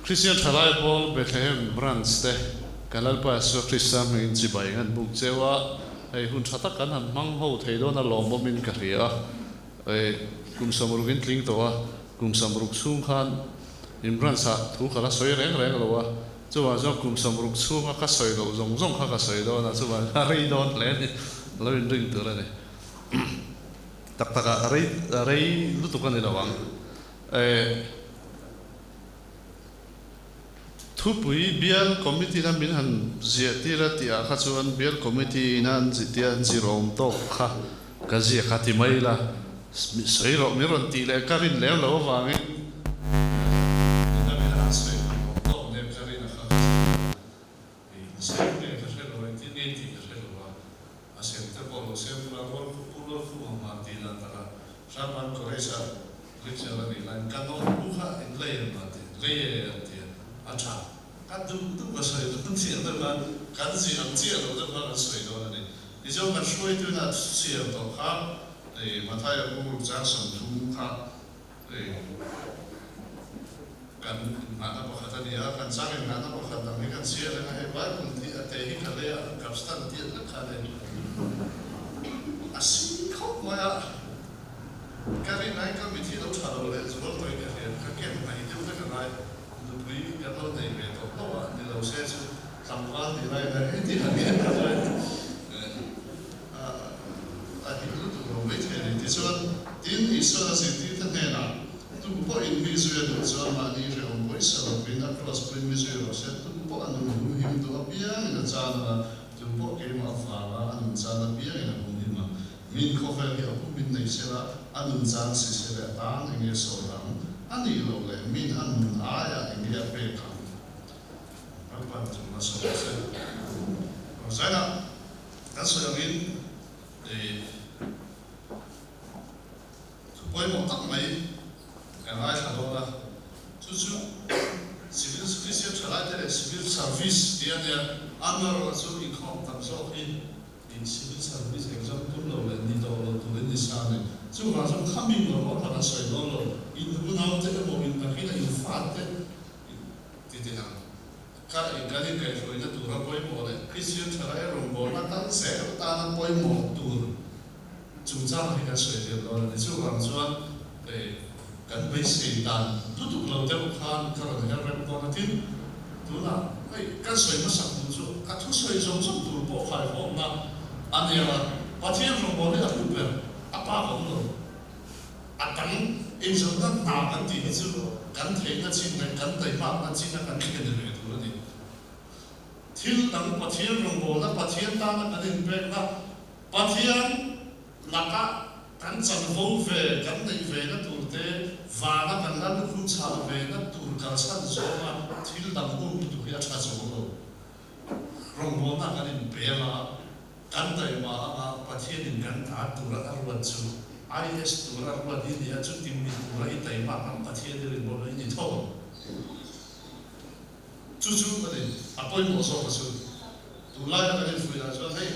Kristian Thalai Pawl Bethlehem Branch te kan Lalpa Isua Krista hmingin chibai an buk cheu a, hei hun tha tak kan han hmang ho thei dawn a lawmawmin ka hria a, kum samruk in tling tawh a, kum samruk chhung khan in branch ah thu ka la sawi reng reng lo a, chuvang chuan kum samruk chhunga ka sawi loh zawng zawng kha ka sawi dawn a, chuvang chuan a rei dawn hle a ni, lo inring tur a ni. Tak tak a rei rei lutuk a ni lo ang. Thupui Bial Committee na min han ziah tir a tih ah kha chuan Bial Committee ina an tia an zir awm tawk kha ka ziak a ti mai la, sawi rawh min rawn tih leh ka rin lem loh avangin ina min han sawi tur awm tawk nen ka rin a kha ka ziak a, sawi nge ka hre lo engtin nge tih ka hre lo a. A sem te pawh lo sem ula, rual khup u rual khup ang han tih dan taka Sherman College-a lecture a nih laiin ka nawlpu kha in lei em a ti, lei e an ti a, a tha. Ka duh duh ka sawi dawn tih ang deuh khan kan zir ang chiah lo deuh kha kan sawi dawn a ni. Tichuan kan hruaituin a chhiar tawh kha Mathaia Bung Rukchang 30 kha Kan innghahna pakhat a ni a, kan chang innghahna pakhat dang hi kan chhiar reng a, hei Bible tih a te hi ka lei a, Kapstan tih a kha lei a sing khawp mai a, ka rin aiin ka mit hi lo tha lo leh zual tawhin ka hria, ka ken hnaih deuh vek a ngai, nupui kan lo nei ve tawh hlauh a, ni lo se chu tlangval ni lai na heti han ken kha chuan A him lutuk lo mai thei a ni. Tichuan, tin, Isua'n a zirtirte hnenah, Tu pawh in mi zui a duh chuan mahni hrehawm pawisa lovin a kraws puiin mi zui rawh se, tu pawh a nun hum him duh apiangin a chan ang a, tu pawh keimah avanga a nun chan apiangin a hum him ang. Min khawvel hi a pumin nei sela, a nun chan si se leh a tan enge sawi ang? A nih loh leh min a nun aiah enge a pek ang? Lalpan chung a sawi se. Zainah. Kan sawi angin thu pawimawh tak mai kan ngaithla dawn a, chu chu Civil Christian thalaite leh Civil Service tih a nia, amaherawhchu chu inkhawm tam zawk hi Civil Service exam tum lo leh ni tawh lo turin ni sa a ni. Chuvang chuan khami ngawr ngawr kha kan sawi dawn lo, in unaute emaw in nakin a in fate ti teh ang. Ka kan inkaihhruaina tura pawimawh leh Kristian thalai rawngbawlna kal zel tana pawimawh tur chungchang hi kan sawi tel dawn a ni. Chuvang chuan kan beisei dan lutuk lo deuh khan ka rawn her rem dawn a. Tin, tunah hei kan sawi hmasak duh chu ka thusawi zawng zawng tur pawh khaihawmna a nia a, Pathian rawngbawlna hi a hlu ber, a bak a awm lo. A dang eizawnna hna kan tih hi chu kan theihna chin leh kan taihmakna china kan thlen ve tur a ni. Thil dang Pathian rawngbawlna, Pathian tana kan inpekna, Pathian laka kan chanvo ve, kan neih ve na tur te, vana kan la lukhum chhah ve na tur kalchhan zawnga thil dang um lutuk hi a tha chuang lo. Rawngbawlna kan inpek a. Kan taima anga Pathianin kan ta tura a ruat chu IS tura ruat i nia chu tim ni tura i taima ang Pathian i rin bawk i ni tho ang. Chu chu a ni a pawimawh zawk a chu. Tunlaia kan infuihah chuan hei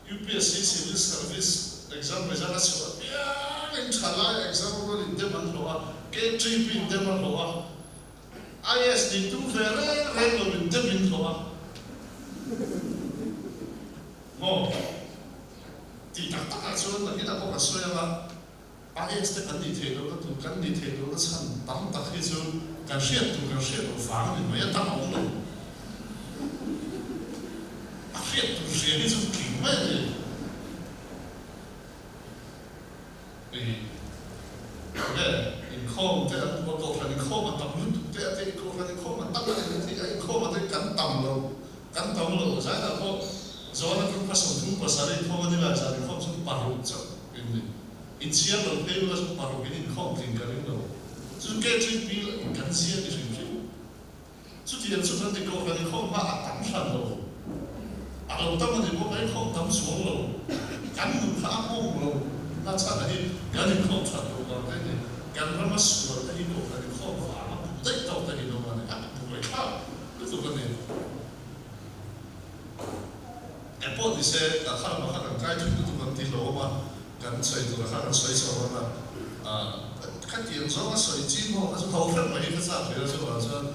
UPSC Civil Service exam result a chhuah apiangin thalai exam rual in dem an hlawh a, KTP in dem a hlawh a, IS nih tum ve reng reng lo in dem in hlawh a maw? Tih tak takah chuan nakinah pawh kan sawi ang a, IS te kan nih theih lohna tur, kan nih theih lohna chhan tam tak hi chu kan hriat tur kan hriat loh vang a ni mai a, tam a awm lo. A hriat tur hria hi chu tling mai a ni. Nge inkhawm te an duh a, kohhran inkhawm a tam lutuk te a ti, kohhran inkhawm a tam a ni ti a, inkhawm a te kan tam lo, kan tam lo zainah pawh Zawna group kha 37 inkhawm a ni lai zan inkhawm chu paruk chauh in ni, inchhiar lo phei ula chu paruk in inkhawm tling ka ring lo, chu KTP kan zia ni hrim hrim. Chutiang chu kan ti kohhran inkhawm hma a tam hran lo. A lo tam a ni bawk a, inkhawm tam chuang lo. Kan nun kha a nghawng lo. Na chhan a hi kan inkhawm that loh vang te ni. Kan rama sual te hi kohhran inkhawm vang a buh daih tawk te hi nawm a ni. A buai thlak lutuk a ni. Engpawh ni se, ka kha lamah kha kan kai thui lutuk ang tih hlauhawm a, kan sawi turah kha kan sawi chho ang a. Khatiang zawnga sawi chin ho kha chu ho hrep mai hi ka chak hle a, chuvang chuan.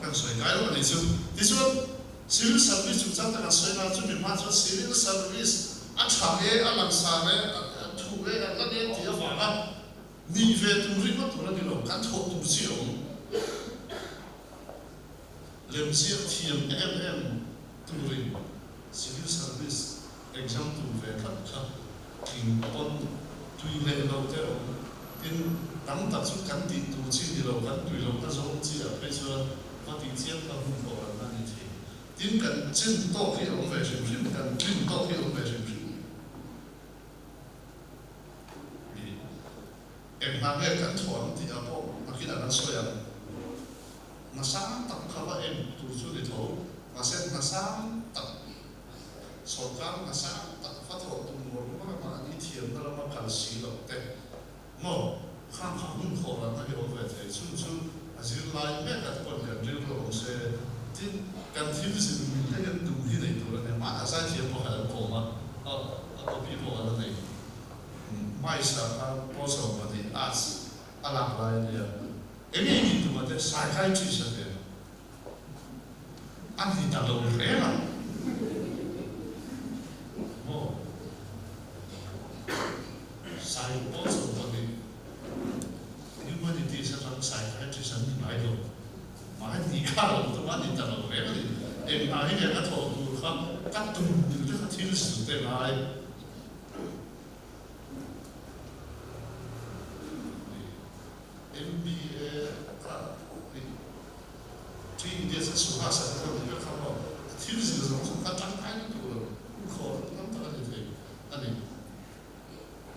Kan sawi ngai lo a nih chu. Tichuan, Civil Service chungchang te kan sawi na chumi hma chuan Civil Service a tha e, a langsar e, a thu e, a lan e tih avanga nih ve tur ringawt tur a ni lo, kan thawh tur chi a awm. Lemziak thiam em em turin Civil Service exam tur ve tlat kha tling pawn tui leh lo te awm. Tin, tam tak chu kan tih tur chi ni lo, kan tui lohna zawng chi ah phei chuan va tih chiam kha hun pawh kan la ni thei. Tin, kan chin tawk hi a awm ve hrim hrim, kan tlin tawk hi a awm ve hrim hrim. Ni, eng hna nge kan thawh ang tih ah pawh nakinah kan sawi ang. Hna sang tak kha va en tur chu ni tho, mahse hna sang tak, sawrkar hna sang tak va thawh tum ngawr ngawr a mahni thiamna lama kal si loh te maw khang kha hun khawh ranna hi awm ve thei. Chung chu a zirlai mek a te pawh hian rilru awm se, tin kan thil zir mil te hian duh hi nei tur a nia, mahna zaithiam pawh kha an kawm a, a copy pawh a la nei. Hmaisa kha Paul 12 Arts a lak lai a nia. Eng nge ni tuma te psychiatrist a te a ni ta lo reng a maw? Sai pawh chu pawh ni humanities atang psychiatrist an ni ngai lo mahni kha lo tuma ni ta lo reng a ni. Eng hna hi nge ka thawh tur kha ka tum dil te kha thil zir te ngai. MBA kha ih Three Idiots a Suhas a te ni vek kha maw a thil zir zawng zawng kha tangkai lutuk lo khawr tam tak a ni thei a ni.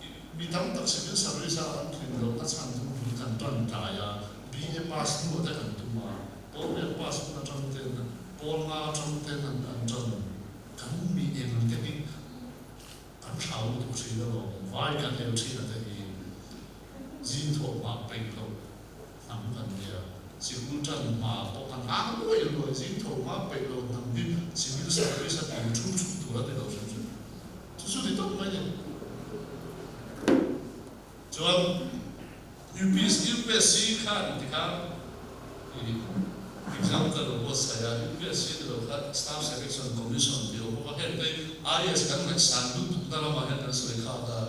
Ih mi tam tak civil service a an tlin lohna chhan chu bul kan tan tlai a, BA pass hnuah te kan tum a, pawl riat pass hun atang ten pawl nga atang ten an an tan kan mi eng te hi Kan thlau lutuk thin alawm, vai kan el thin a te hi zing thawh hma peih loh hnam kan nia, sikul tan hma pawh kan ang luai luai, zing thawh hma peih loh hnam hi civil service a tih thum thum tur a ni lo hrim hrim, chu chu ni tawp mai ni. Chuan UPSC khan tikhan i exam ka lo buatsaih a, UPSC ni lo kha Staff Selection Commission tih a awm bawk a, heng te IAS kan ngaihsan lutuk na lamah hian kan sawi khak a,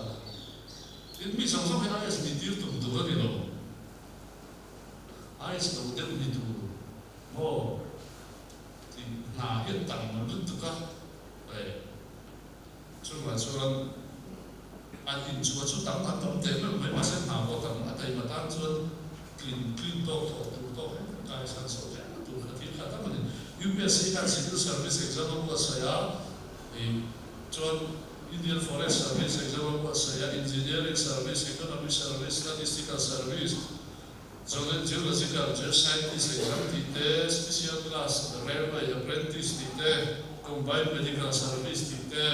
tin mi zawng zawng hi IAS nih tir tum tur a ni lo, IAS lo deuh ni tur maw tih hna hi a tam lutuk a, Chuvah chuan an inchhuah chu tam an tam teh meuh mai, mahse hna pawh tam a taima tan chuan tlin tlin tawk thawh tur tawk reng reng kai san sawh reng tur kha thil kha tam a ni. UPSC khan Civil Service exam a buatsaih a, ih chuan Indian Forest Service exam a buatsaih a, Engineering Service, Economic Service, Statistical Service, Geological, Geoscientist exam tih te, Special Class, Railway Apprentice tih te, Combined Medical Service tih te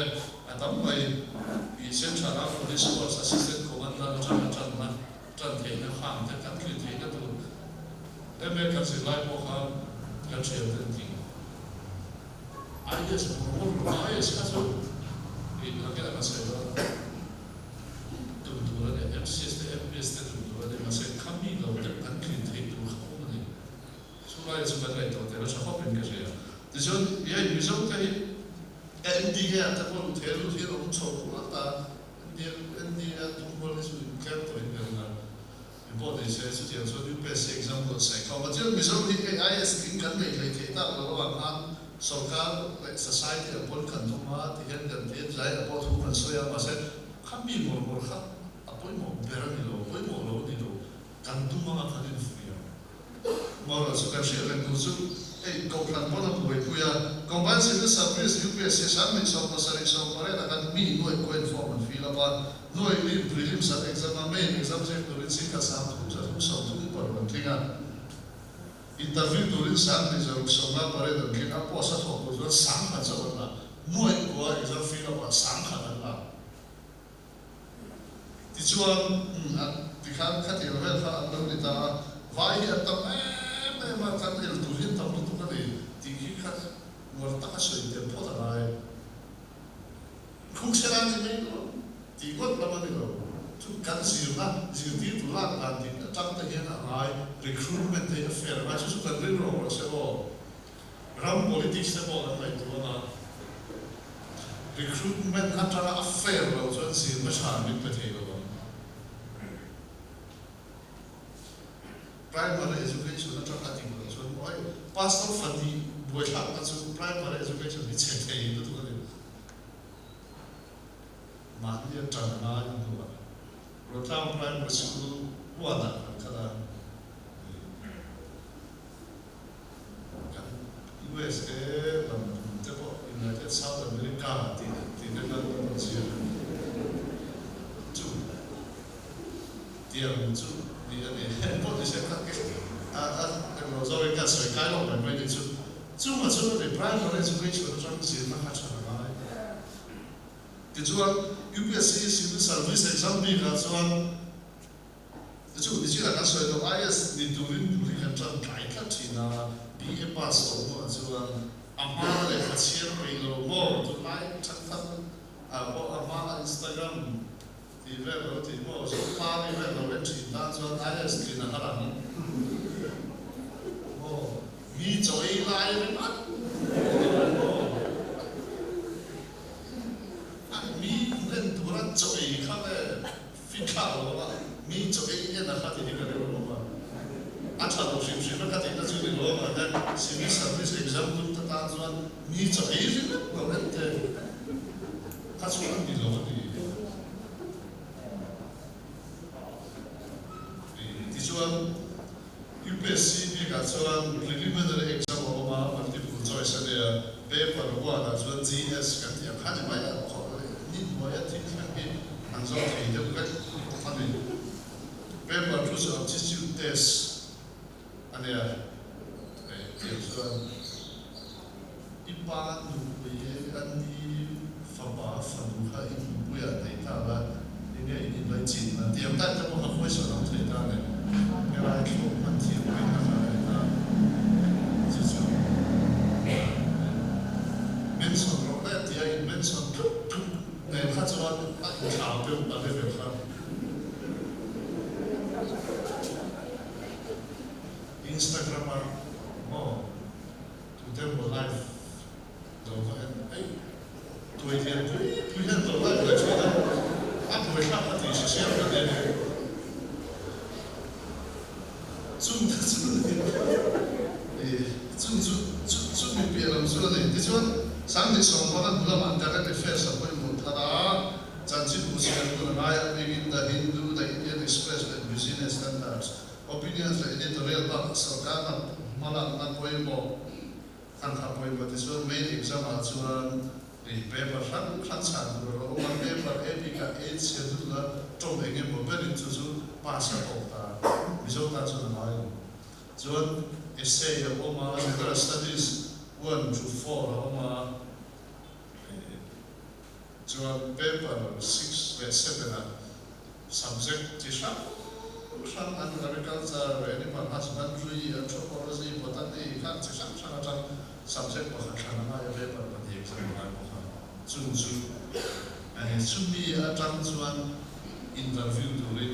a tam mai. Ih Central a Police Force Assistant Commandant atanga tanna, tan theihna khang te kan tlin theihna tur MA kan zirlai pawh kha kan hriat te an tling. IAS mawr mawr lo a, IAS kha chu ih a kela kan sawi dawn. Tum tur a ni, MCS te MPS te tum tur a ni, mahse kha mi lo deuh kan tlin theih tur kha awm a ni. Chu laia chu kan ngaihtuah tel a tha khawp in ka hria. Tichuan, hei Mizo te hi NDA ah te pawh luh theih a lut hian awm chho khur a ta, NDA tum rual hi chu in tlem tawh in ka ring a, in pawh nei se chutiang chuan UPSC exam buatsaih kha awm a. Chuan Mizo hi hei IAS tling kan nei hlei theih tak lo avang khan sorkar leh society ah pawn kan tum a tihian kan ti a, tlai ah pawh thu kan sawi a, mahse Kha mi mawr mawr kha a pawimawh ber a ni lo, pawimawh lo a ni lo, kan tum anga kan infuih ang. Mawr chu kan hriat reng tur chu hei Kohhran pawn a buaipui a, Combined Civil Service, UPSC, 2778 ah khan mi nuaih kuain form an fill up a, nuaih lim prelims an exam a, main exam ziak turin singkhat sang thum za thum 30 paruk an tling a, interview turin 2658 an tling a, post a thawk tur chuan 10,000 chauh an la. Nuaih kua exam fill up ah 10,000 an la. Tichuan, an tikhan khatiang vel kha an lo ni ta a, vai hi an tam em em a, kan el tur hi an tam lutuk a ni tih hi kha uar taka sawi tel phawt a ngai. Khung sela ni mai lo tih ngawt lam a ni lo. Chu kan zirna zirtirtu lak dan dik atang te hian a ngai, recruitment te hi a fair a ngai, chu chu kan ring rawh rawh se aw. Ram politics te pawh kan ngaihtuah anga recruitment atanga a fair loh chuan zirna tha min pe thei lo ang. Primary education atang a dik loh chuan maw hei pastor fani buaithlakna chu primary education hi chhe thei lutuk a ni. Mahni atang ngai hnuah Rotlang Primary School huanah kan kal a, kan USA lam hmun te pawh United South America tih tih te khan kan rawn zir chu tiang chu ni a ni. Heng pawh ni se kha a a englo zawkin kan sawi kai lo mai mai ni chu. Chungah chuan a ni primary education atang zirna kha tha ngai. Tichuan UPSC Civil Service exam bikah chuan chu nichinah kan sawi tawh IAS ni turin bul hi kan tan tlai tlat thin a, BA pass tawh hnuah chuan a hma lehkha chhiar peih lo maw tunlai thenkhat ah pawh a hma Instagram tih vel lo tih maw Zopari vel lo en thin tan chuan IAS tlin a har ang maw mi chaw ei lai ringawt maw. A mi en tura chaw ei kha le fit thlak lo a, mi chaw ei en a kha tih hi ka reu lo a, a tha lo hrim hrim a ka tihna chu ni lo a, mahse civil service exam tum ta tan chuan mi chaw ei ringawt lo en te kha chu an ni lo a ni. Tichuan UPSC bikah chuan preliminary exam a awm a, multiple choice a nia, paper one ah chuan GS kan tih ang kha ni mai a, ni hnuaia thil thleng hi an zawh thei deuh vek a ni. Paper two chu aptitude test a nia, tiang chuan i pa nupui a ni fapa fanu kha i nupuiah nei ta la, enge in inlaichin a tiang tak te pawh kha question ang thei ta le, helai thlawk hman thiam pawhin a kha a ta chu chu mention rawh le tia in mention tluk tluk nen kha chuan a inthlau deuh a level kha. Instagram a maw tute emaw live lo va en eih tuai lian pui pui hian lo live leh thin a, a buaithlak a tih hre hriat ka nei. Chung te chu ni chung chu chu chu mi piah lam chu a ni. Tichuan 2015 hnu lamah current affairs a pawimawh thar a, chanchinbu chhiar hun a ngai a bik in The Hindu, The Indian Express leh Business Standards, Opinions leh Editorial bakah sorkar hmalakna pawimawh An kha pawimawh tichuan main exam ah chuan ih paper hrang hrang chhan tur a lo awm a, paper A bikah A chhia dut la tawng eng emaw berin chu chu pass a tawk ta, Mizo tan chuan a ngai lo. Chuan essay a awm a, general studies one to four a awm a, ih chuan paper six leh seven ah subject chi hrang hrang an agriculture, animal husbandry, anthropology, botany kha chi hrang hrang atang subject pakhat thlan a ngai a, paper pahnih exam a ngai bawk a, chung chu chumi atang chuan interview turin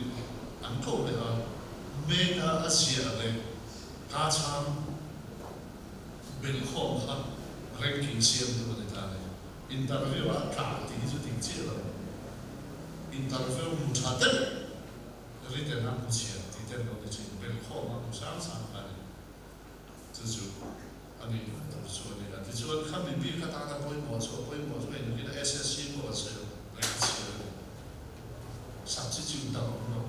an ko leh a, main a a ziah leh ka chhang belhkhawm kha ranking siam tu a ni ta a ni. Interview ah tla tih hi chu dik chiah lo. Interview hmu tha deuh written a hmu chhiar tih te an lo ni thin. Belhkhawm a hmu sang sang kha a ni. Chu chu a nih duh tur chu a ni a. Tichuan kha mi bik atana pawimawh chu a pawimawh chu hei nakin SSC pawh an sawi reng chhiar a ni. Substitute dang a awm lo.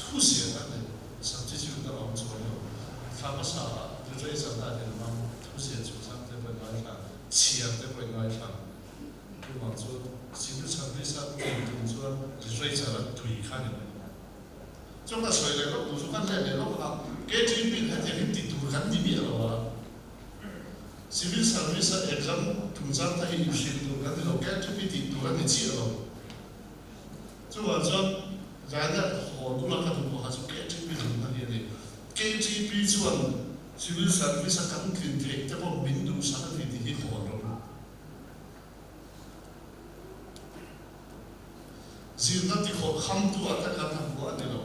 Thu ziah a ni. Substitute dang a awm chuang lo. Thla hmasa ah literature na hian hmang thu ziah chungchang te pawh in ngaithla. Chhiar te pawh in ngaithla. Chuvang chuan civil service a tlin tum chuan literature a tui kha ni mai. Chuan ka sawi leh lawk duh chu kan let leh lawk a, KTP in hetiang hi ti tur kan ni miah lo a. Civil service a exam chungchang te hi inhrilh tur kan ni lo, KTP tih tur a ni chiah lo. Chuvang chuan Zaina hawn ula ka duh pawh kha chu KTP duhna hi a ni. KTP chuan Civil service a kan tlin theih te pawh min duhsak a ni tih hi hawn rawh u. Zirna tikhawh khamtu ah te kan han buah a ni lo.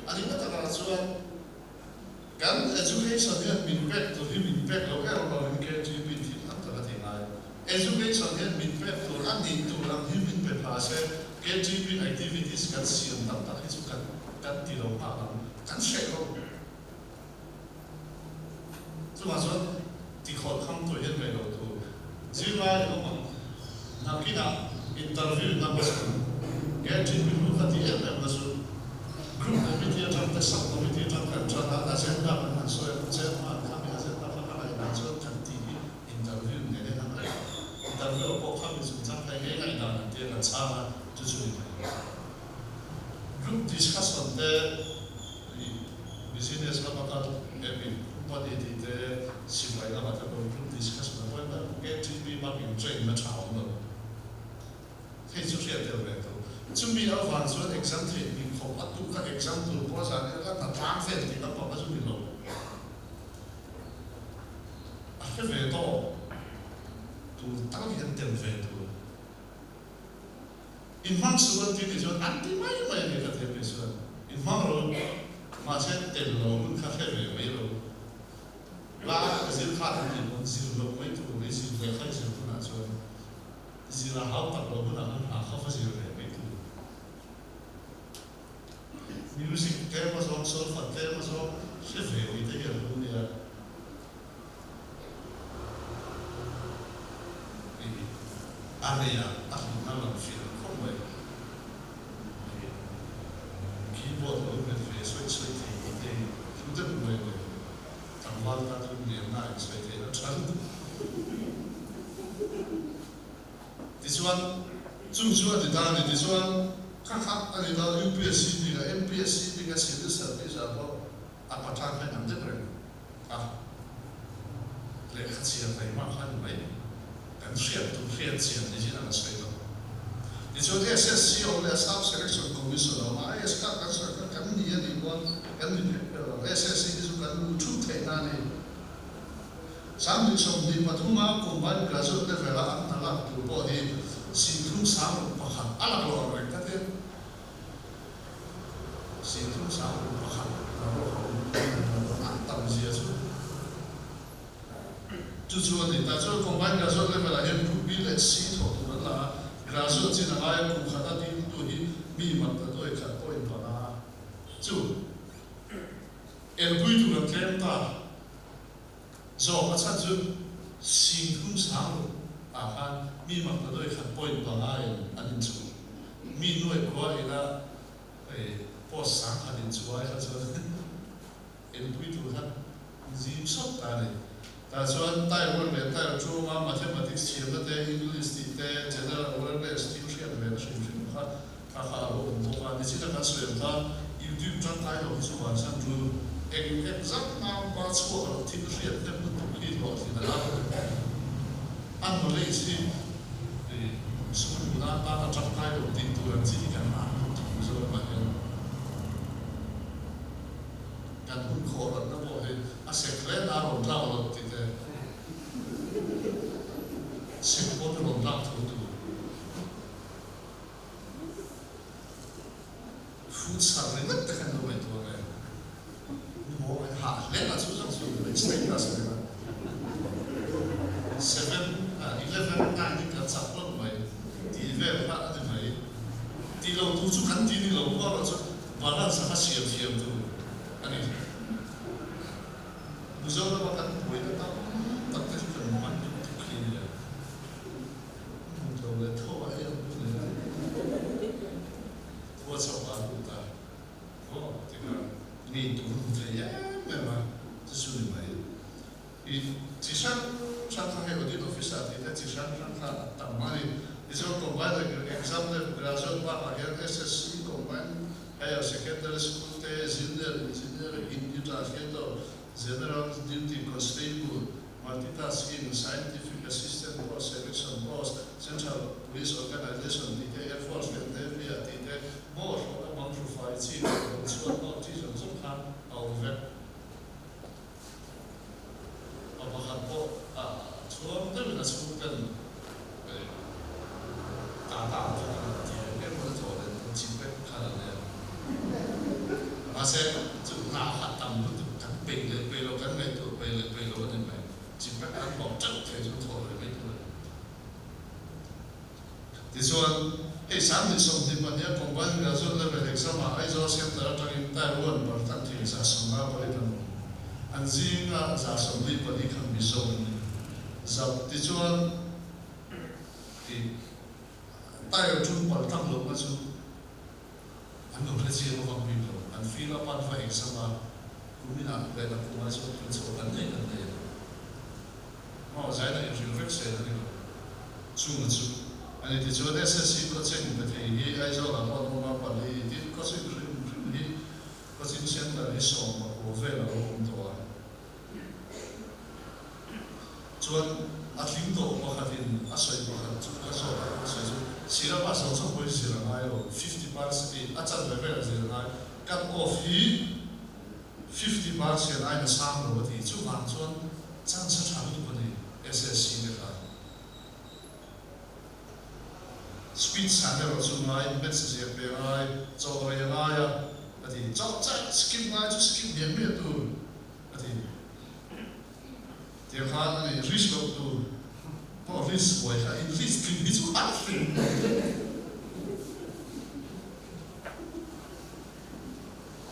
A nihna takah chuan kan education hian min pek tur hi min pek lo erawh lo in KTP thil tam tak a ti ngai. Education hian min pek tur a nih tur ang hi min pe pha se KTP activities kan siam tam tak hi chu kan kan ti lo nghal ang. Kan hreh lo. Chuvang chuan tikhawlh kham tur hian ngaih loh tur zirlai a awm ang. Nakinah interview na hmasa KTP lu kha ti em em na chu group committee atang te sub committee atang kan tan a, agenda kan han sawi a, chairman khami agenda kha ka ngaihdan chuan kan ti hi interview nen in han reng a, interview ah pawh khami chungchang kha enge ngaihdan an tia kan chhang a, chu chu ni mai. Group discussion te Business lama kal emaw company tih te sipai lama te pawh group discussion a pawimawh em KTP bak in train na tha awm lo. Hei chu hriat tel ve tho. Chumi avang chuan exam theih ni khawp a tuk kha exam tur pawh a zan eng a hna tlang vel tih lampang a zu ni lo. A hre ve tawh tur tal hian tel ve tur. In hmang suh an ti tih chuan an ti mai mai a ni ka thiam tih chuan in hmang ro mahse tel lo hun kha hre ve mai lo la ka zir khat an tih pawn zir loh mai tur mai zir leh kha i zir hunah chuan zir a hau tak loh hunah khan hna kha va zir ve mai tur music tlem a zawng solfa tlem a zawng hre ve ni te hian hu nia. I a rei a, a hlutna lang fiah khawp mai. I keyboard lo hmet ve sawi sawi thei hi te hi hlu deuh mai le. Tlangval tan chu lianna in sawi theih a tha lutuk. Tichuan, chung chu a ti ta a ni. Tichuan, ka kha a ni ta UPSC bik a, MPSC bik a, Civil Service ah pawh a pathan kha inang deuh reng a, lehkha chhiar thei hma kha ni mai. Kan hriat tur hriat chian ni chin a kan sawi tawh. Tichuan SSC awm leh Staff Selection Commission a awm a, IAS kha kan sawi kha kan ni a nih pawn kan ni phek phek lo. SSC hi chu kan luh thut theih na a ni. 2023 a Combined Graduate level a an hna lak tur pawh hi 361 a lak loh ang reng ka tia. 361 hna ruak a awm an tam zia chu chu chu a ni ta. Chuan Combined Graduate level ah hian Group B leh C thawh tur an la a, Graduate chin a ngai a, kum khat a dil tu hi mi mak ta duai khat pawhin panga chu elpui tur an tlem ta zawk. A chhan chu 360 ah khan mi mak ta duai khat pawhin panga in an inchhuh. Mi nuai khua ila hei post 10,000 inchuai kha chuan Enpui tur kha zim sawt ta a ni. Tah chuan Taiwan leh Tair chunga Mathematics thiamna te, English tih te, General Awareness thil hriat ve na hrim hrim kha kha kha a lo awm bawk a. Nichina kan sawi ang khan YouTube tangkai lo hi chu vansan chu eng exam nang pa chhuak loh thil hriat hnem lutuk hi hlawhtlin a la a knowledge hi sum hmuh nan tan a tangkai lo tih tur ang chi hi kan hah lutuk Mizoramah hian. Kan hun khawh ratna pawh hi a sek hle na rawn tlak loh tih te sek pawn rawn tlak tho tur. Food sar ringawt te khan lo ngaihtuah nge maw an hah hle na chu zawng chu ni status a ni na. Seven 11 9 in kan chak hlawm mai tih vel kha a ni mai. Ti lo tu chu kan ti ni lo pawh erawh chu Balance a siam thiam tur a ni. Mizorama kan buaina tam tak te chu kan hman duh tuk hi a ni a. Hmu tho leh tho a em duh leh a. WhatsApp ah a lut a, aw tikah mi tur hmu thei em em a, chu chu ni mai. I chi hrang hrang kha hei audit officer tih te chi hrang hrang kha a tam a ni. Tichuan combined exam leh graduate bakah hian SSC combined higher secondary school te, junior engineering, Hindi translator, general duty constable, multitasking, scientific assistant post, selection post, central police organisation tih te, air force leh navy ah tih te, maw hlawhna bang hrufai chi leh rawn chhuat hnawh chi zawng zawng kha a awm vek. Pa pakhat pawh a chhuang deuhin a chhungten Tata an thawk a ti em em a thawh leh an chin. Mahse, chu hna kha tam lutuk kan peih leh peih lo, kan ngaihtuah peih leh peih lo a ni mai. Chipek kan hlawh teuh thei chu thawh leh mai tur a ni. Tichuan, hei 2022 a Combined Graduate Level Exam-ah Aizawl Centre atangin Tier One Bartan thei 54 an awm. An zinga 44 kha Mizo an ni. Zap tichuan, tih Tier Two pal tak lohna chu an lo hre chiang avang bik lo. An fill up an va exam a, kuminah leh nakumah chuan thil chhuah kan nei kan nei a ni. Maw zaina inhrilh vek se a ni lo. Chunga chu a ni tichuan SSC coaching pe thei hi Aizawlah pawh an awm a, pali tin coaching hrim hrim hi coaching centre hi 19 vel a lo awm tawh a. Chuan a tling tawh pakhatin a sawi pakhat chu ka zawt a, a sawi chu syllabus zawng zawng pawhin zir a ngai lo, 50% a chanve vel a zir a ngai, cut off hi 50% aiin a sang lo a ti, chuvang chuan chance a tha lutuk a ni SSC te kha. Speed san erawh chu ngai, maths ziak ve a ngai, chawh rei a ngai a, a ti. Chawh chah skip ngai chu skip hmiah hmiah tur, a ti. Tiang khan a ni, risk loh tur pawh risk buai kha in risk tling hi chu a tling.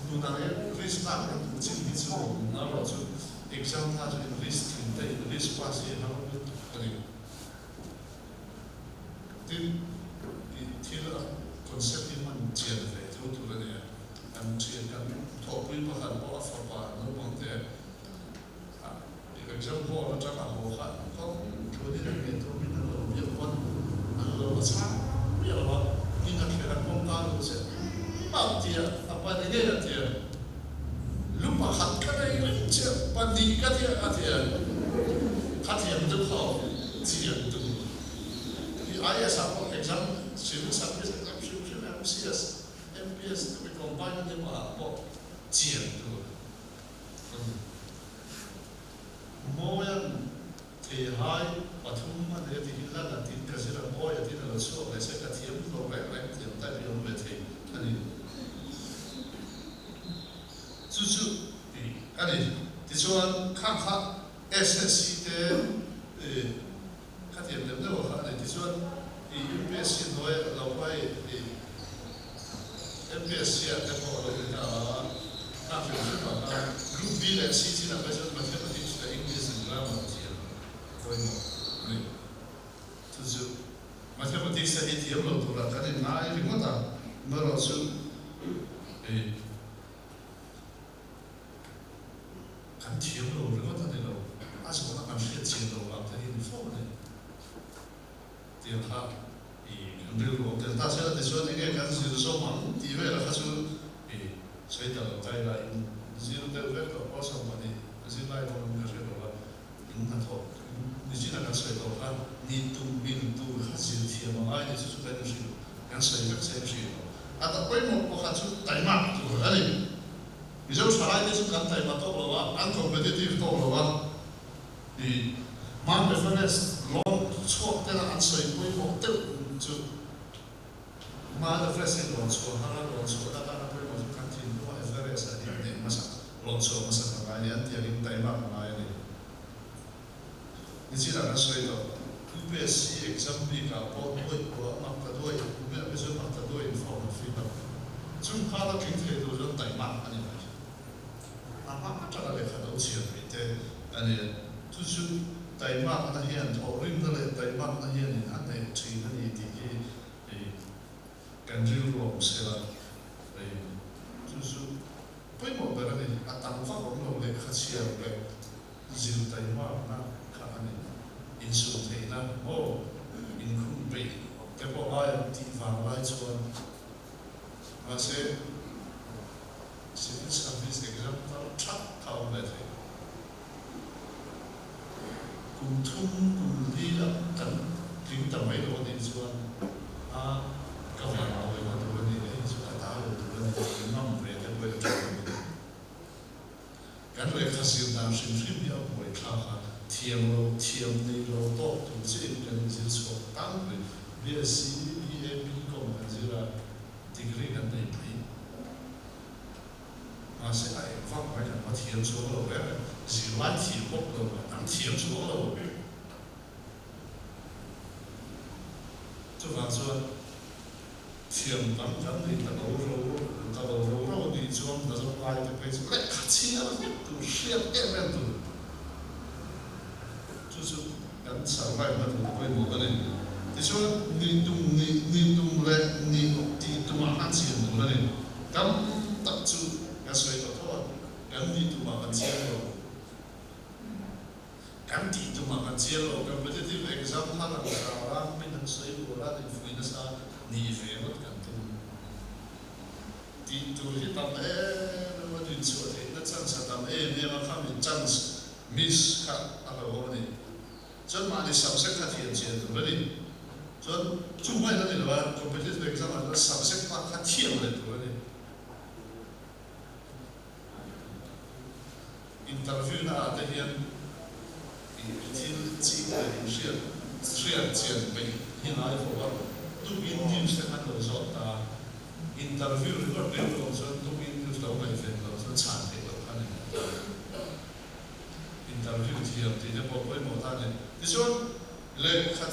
Nunah hian risk lak kan duh chin hi chu erawh chu exam kha chu in risk tling te in risk pass hi a har lutuk a ni. Tin, i thil a concept hi hman chian ve tho tur a nia. Kan thian kan thawhpui pakhat pawh a fapa naupang te a exam hall atang a haw kha kawng tluanin an ngei tur min an lo biak pawn an lo la chhang miah lo a, in a thlen a kawngka luh che mah tia a pa ni ngei a tia lu pakhat ka nei reng che pahnih ka tia a tia khathiam deuh kha aw. Chian tur hi IAS ah pawh exam civil service exam hrim hrim MCS, MPS te mi combine a ni mah ah pawh chian tur a ni. Mawian theihai pathum a nei a ti hi lan a tin ka zir a mawi a tin a lo chhuak leh se ka thiam lo reng reng thiam type hi awm ve thei a ni. Chu chu a ni. Tichuan khang kha SSC te khatiang deuh deuh a kha a nei tichuan i UPSC hnuai a lo hmai i MPSC ah te pawh a lo ni ta a, khang hrim hrim ah khan Group B leh C chin ah phei chuan Mathematics leh English and Grammar thiam a pawimawh a ni. Chu chu Mathematics te hi thiam lo turah kan inngai ringawt a, amaherawhchu i. Kan thiam lo ringawt a ni lo, a zawhna kan hriat chian lo vang te hi ni fo a ni. Tiang kha i kan rilru awm tel ta zel a tichuan enge kan zir zawm ang tih velah kha chu i sawi ta lo tai la in zir deuh vek tawh pawh 12 zirlai pawh in ka hre lo a, in hnathawh nichin a kan sawi tawh kha ni tum bil tur kha zir thiam a ngai ni chu chu kan inhrilh kan sawi vek che in hrilh lo. A ta pawimawh pakhat chu taimak tur a ni. Mizo thalaite chu kan taima tawk lo a, kan competitive tawk lo a, i Mount Everest lawn chhuak tena an sawi pawimawh deuh chu Mount Everest hi lawn chhuah har a, lawn chhuahna atana pawimawh chu kan thinlunga Everest a din hneh hmasa, lawn chhuah hmasa ka ngai a ni, an tih angin taimak a ngai a ni. Nichinah kan sawi tawh, UPSC exam bikah pawh nuaih pawh mak ta duai, kumiah phei chuan mak ta duai in form an fill up. Chung kha la tling thei tur chuan taimak a ni mai. A hma atanga lehkha do chhiar mai te a ni a. Chu chu taimakna hian thawhrimna leh taimakna hianin a hneh thin a ni tih hi kan rilru a awm sela. Chu chu pawimawh ber a ni. A tam vak awm lo lehkha chhiar leh zir taimakna kha a ni. Insum theihna maw inkhum peih te pawh ngai ang tih vang lai chuan mahse civil service exam tal that kha a awm leh thei. Kum thum kum li a kan tling ta mai lo a nih chuan a ka van tawina tur a ni leh hi chu ka ta lo tur a ni tih ngam ve te pawhin a tha dawn a ni. Kan lehkha zir dan hrim hrim hi a buai thlak a, thiam lo, thiam nei lo tawk tur chiahin kan inzir chhuak tan pui. BSc, BA, BCom kan zir a, degree kan nei pui. Mahse a eng vak mai kan va thiam chuang lo reng reng, zirlai thiam bawk lo a dang thiam chuang lo. Chuvang chuan thiam tam kan nei ta lo ro ta lo ro ro a nih chuan hna zawng lai te phei chu lehkha chhiar vek tur hriat em em tur chu chu kan survive na tur pawimawh a ni. Tichuan nih tum nih nih tum leh nih tih tumah khan chian tur a ni. Tam tak chu ka sawi tawh tho a, kan nih tumah kan chiang lo. Kan tih tumah kan chiang lo. Competitive exam kha lang sar a, min an sawi bual a, an infuih nasa nih ve ngawt kan tum. Tih tur hi tam em em a, dinchhuah theihna chance a tam em em a, khami chance miss kha a hlauhawm a ni. Chuan mahni subject kha thiam chian tur a ni. Chuan chu hmain a ni lo a, competitive exam ah chuan subject bak kha thiam leh tur a ni. Interview na ah te hian i thil chik leh in hriat hriat chian peih hi ngai fo a, tukin news te khan lo zawt ta a, interview ringawt reng lo chuan tukin news lo ngaihven lo chuan chhan theih loh kha ni. Interview thiam tih te pawh pawimawh ta a ni. Tichuan, lehkha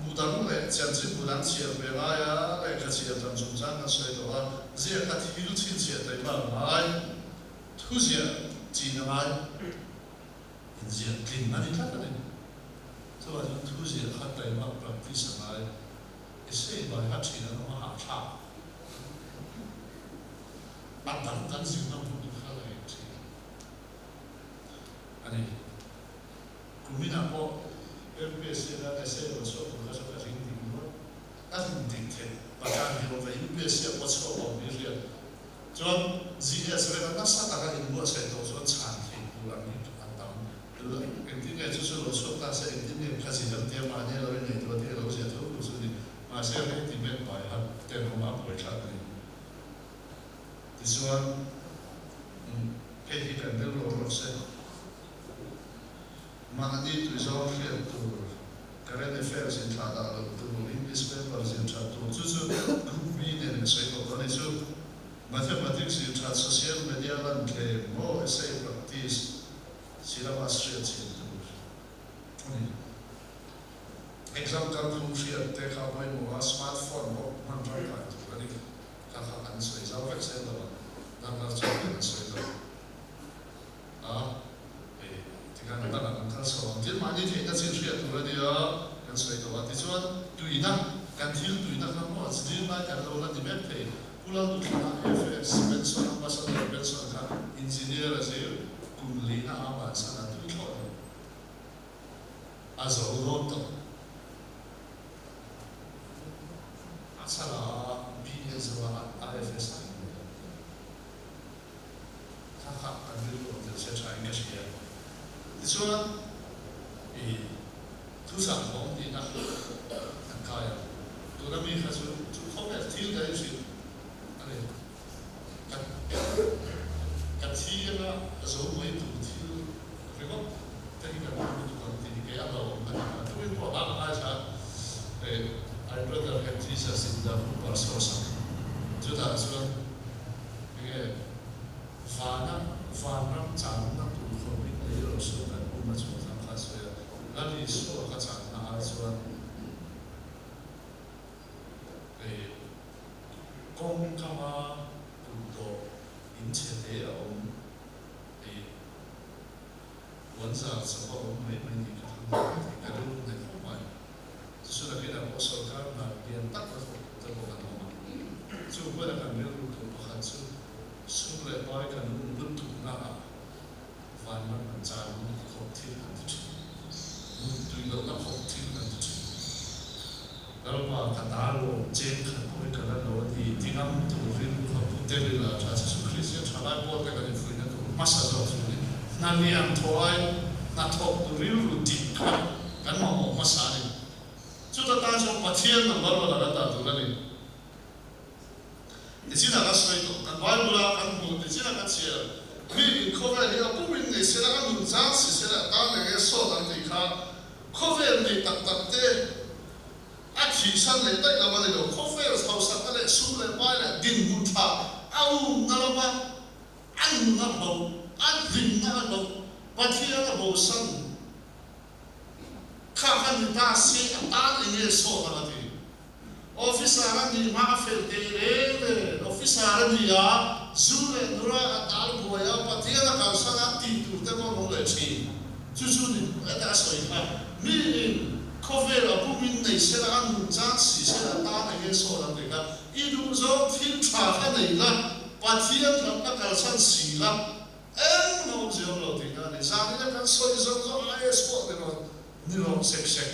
bu dang leh chanchin bu dang chhiar ve ngai a, lehkha chhiar dan chungchang kan sawi tawh a, ziak kha thil chhinchhiah taima ngai, thuziah chin a ngai, inziah tling a ni tlat a ni. Chuvang chuan thuziah kha taima practice a ngai, essay bai kha thin an awm a hahthlak. A dang kan zirna hmun kha la eng thin. A ni. Kuminah pawh MPSC khan essay rawn chhuak tur kha chu ka ring dik nual. Ka rin dik theih Pathian hi awm ve. UPSC ah pawh chhuak awm hi hriat. Chuan GS veka nasa taka inbuatsaih tawh chuan chhan theih tur ang hi a tam. Engtin nge chu chu lo chhuak ta se engtin nge kha zir ang tia mahni a lo innei tur a tih a lo zia tho tur chu a ni. Mahse rei ti mek pai hat tenawm a buaithlak a ni. Tichuan, hei hi kan rilru awm rawh se. Mahni tuizawng hriat tur, current affairs inthlah dah loh tur, English paper zir that tur, chu chu Group B nen in sawi tawh dawn a ni chu. Mathematics zir that, social media lan thlem, maw essay practice, syllabus hriat chhin tur a ni. Exam kalphung hriat te kha pawimawh a, smartphone pawh hman tangkai tur a ni. Kha kha kan sawi zau vek zel lo a, darkar chuan kan sawi lo a, hei tikhan a dangah kan kal chho ang. Tin, mahni theihna chin hriat tur a nia kan sawi tawh a, tichuan tuina, kan thil tuina kha maw zirlai kan lo la ni mek thei. Pu Lalduhthana FS Benson Ambassador Benson kha Engineer a zir kum lina a bansan a tui thlawh lo. A zo dawn tawh. A chhan a BA zo a IFS a in lut. Kha kha kan rilru awm tel se tha in ka hria. Tichuan i thuchah thawm tihna kan kai a. Tuna mi kha chu chu khawvel thil ka inhrilh a ni. Ka ka thi anga zo mai tur thil ringawt te hi kan hmu lutuk ang tih hi kei a hlauhawm ka ti a. Tukin pawh a ngai kha I rather have Jesus in the Hooper source ang. Chutah chuan enge vana vanram channa tur khawpin lei lo sual kan hmu a chungchang kha a sawi a. Lal Isua ka channa ai chuan hei kawng kama kutdawh in chhe te a awm hei puan zar chauh a awm mai mai nih ka thlang dawn tih ka rilru hneh khawp mai. Chu chu nakinah pawh sorkar hna lian tak la thawk tur te pawh kan awm a. Chu hmuna kan rilru tur pakhat chu sum leh pai kan um lutukna ah vanram kan chai mun khawp thil kan ti thin. Mun tui lohna khawp thil kan ti thin. Lalpa ka ta lawm cheng khat pawh hi ka la lo a ni ti ngam tur rilru kha Pu Terila tha chu chu Kristian thalai pawl te kan infuihna tur hmasa zawk chu ni. Hna lian thaw ai hna thawk tu rilru dik kha kan mamawh hmasa a ni. Chuta tan chuan Pathian number one a kan dah tur a ni. Nichinah ka sawi tawh, kan Bible-a kan hmuh nichinah ka chhiar, mi in khawvel hi a pum in nei sela, a nun chang si sela, a tan eng nge sawt ang tih kha khawvel nei tak tak te a thihsan leh daih lo a ni lo. Khawvel hausak te leh sum leh pai leh dinhmun tha a umna lama a rinna hloh, a hlimna a hloh, Pathian a bosan kha kha ni ta se a tan eng nge sawt ang a ti. Officer a nih hma a fel teh reng reng. Officer a ni a, zu leh nura a tal buai a, Pathian a kalsan a tih tur te pawh an awm leh thin. Chu chu ni heta a sawi kha. Miin khawvel a bumin nei sela a nun chan si sela tan eng nge sawt ang tih kha i duh zawng thil tha kha nei la, Pathian hlauhna kalsan si la, engmah awmzia awm lo tihna a ni. Zanina kan sawi zawng zawng IAS pawh ni rawn ni rawh sek sek.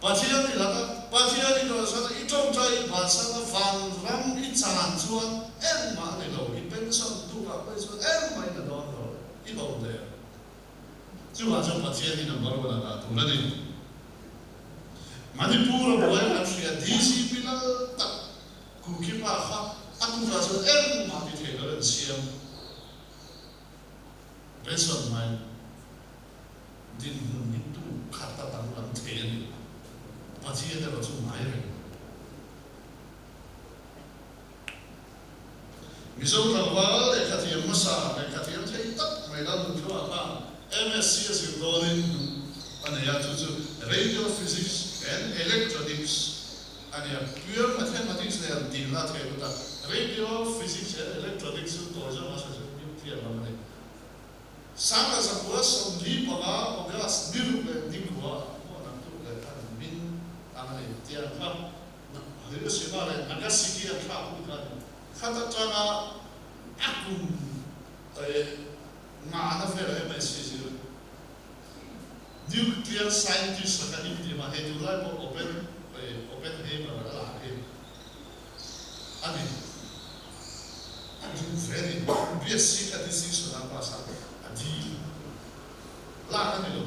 Pathian i laka Pathian i kalsan a, i tawngtai i bansan a, vanram i chan chuan engmah a ni lo, i pension tukah pawh hi chuan engmah in a dawn lo, i bo der. Chuvang chuan Pathian hi number one a dah tur a ni. Manipur a buai kan hria, DGP lal tak Kukipa kha a tukah chuan engmah ti thei lo an siam. Pension hmain dinhmun hi tu khat a danglam thei a ni. Pathian erawh chu ngai reng. Mizo tlangval lehkhathiam hmasa, lehkhathiam thei tak mai Lalnunthluah khan MSc a zir dawnin a nei a, chu chu Radio Physics and Electronics a ni a. Pure Mathematics leh an dilna a thei lut a, Radio Physics and Electronics chu tawi zawk a sawi chu nuclear lam a ni. Sangha zakua 45 August ni ruk leh ni kua maw an tuk leh khan min ang a ni tih ang kha Hiroshima leh Nagasaki an thlak hun kha a ni. Khat atanga a kum ngahna vel MSc zir nuclear scientist laka intim a, hei tunlai pawh Open Oppenheimer a lah hi a ni. A duh ve a ni. BSc kha distinction a pass a, a dil lak a ni lo.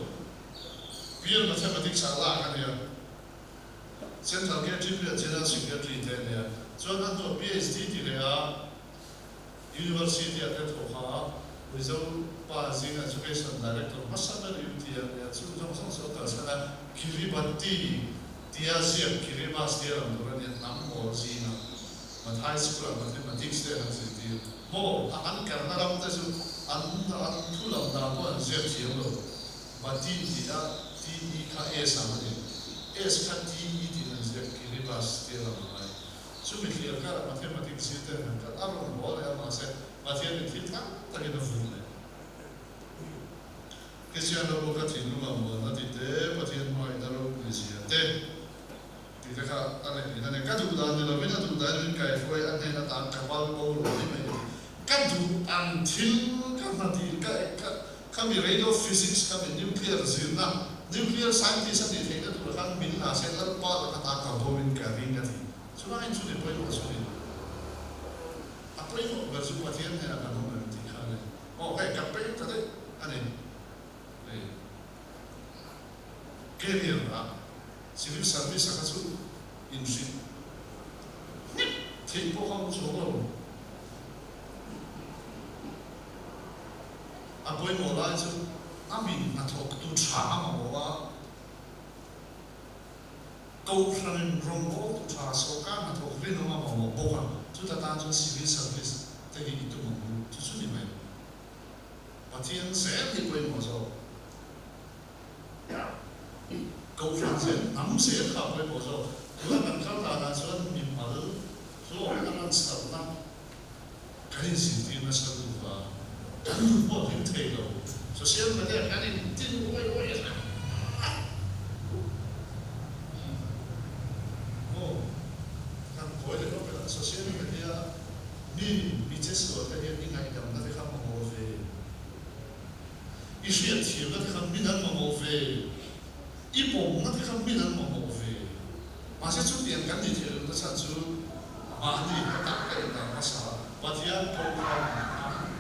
Pure Mathematics ah lak a ni a. Central KTP ah General Secretary te a ni a. Chuan a hnuah PhD ti leh a University ah te thawk a, Mizo pa zinga Education Director hmasa ber UT a ni a. Chung zawng zawng chu a kalsan a, Kiribati tia ziak Kiribati tia lam tur a ni a, hnam mawl zinga Mathai School ah Mathematics te an zirtir. Maw, a an karna ram te chu an an thu lam dan pawh an ziak thiam lo. Bati tih a TE kha S ang a ni. S kha TE tiin an ziak Kiribati tia lam a ngai. Chumi thlir karah Mathematics zir te han kal a rawn haw leh a mahse Pathianin thil tam takin a vun leh. Kristian ro ka thinlung a muan a ti te, Pathian hmangaihna ropui zia te tih te kha a leh in a ni. Ka duh dan ni lovin a duh dahin min kaihruai a hnen atan ka val bo lo ni mai a ti. Ka duh ang thil ka hna dil ka ka Khami radio physics, khami nuclear zirna, nuclear scientist a tih theihna tur khan min la se Lalpa laka ta ka bawmin ka ring a ti. Chulaiin chu ni pawimawh chu ni. A pawimawh ber chu Pathian hnenah kan awm em tih kha a ni. Aw hei ka peng ta daih a ni. Hei career ah civil service a kha chu inhrilh hnek theih pawh kha awm chuang lo. A pawimawh lai chu a min hnathawktu tha a mamawh a, Kohhranin rawngbawltu tha sawrkar hnathawk rinawm a mamawh bawk a, chuta tan chuan civil service te hi i tum ang u, chu chu ni mai. Pathian zel hi pawimawh zawk. Kohhran zel, hnam zel kha a pawimawh zawk. Tuna kan kal danah chuan mimal hlawkna lansarhna Kan inzirtir nasa lutuk a, kan nun pawh a hlim thei lo. Social media kan intin uai uai a Maw? Kan kawi leh lawk a, social media mi mi che sual te hian i ngaihdamna te kha mamawh ve, i hriatthiamna te kha min an mamawh ve, i pawmna te kha min an mamawh ve. Mahse chutiang kan nih theih lohna chhan chu mahni ka tak ka indah hmasa a, Pathian program ang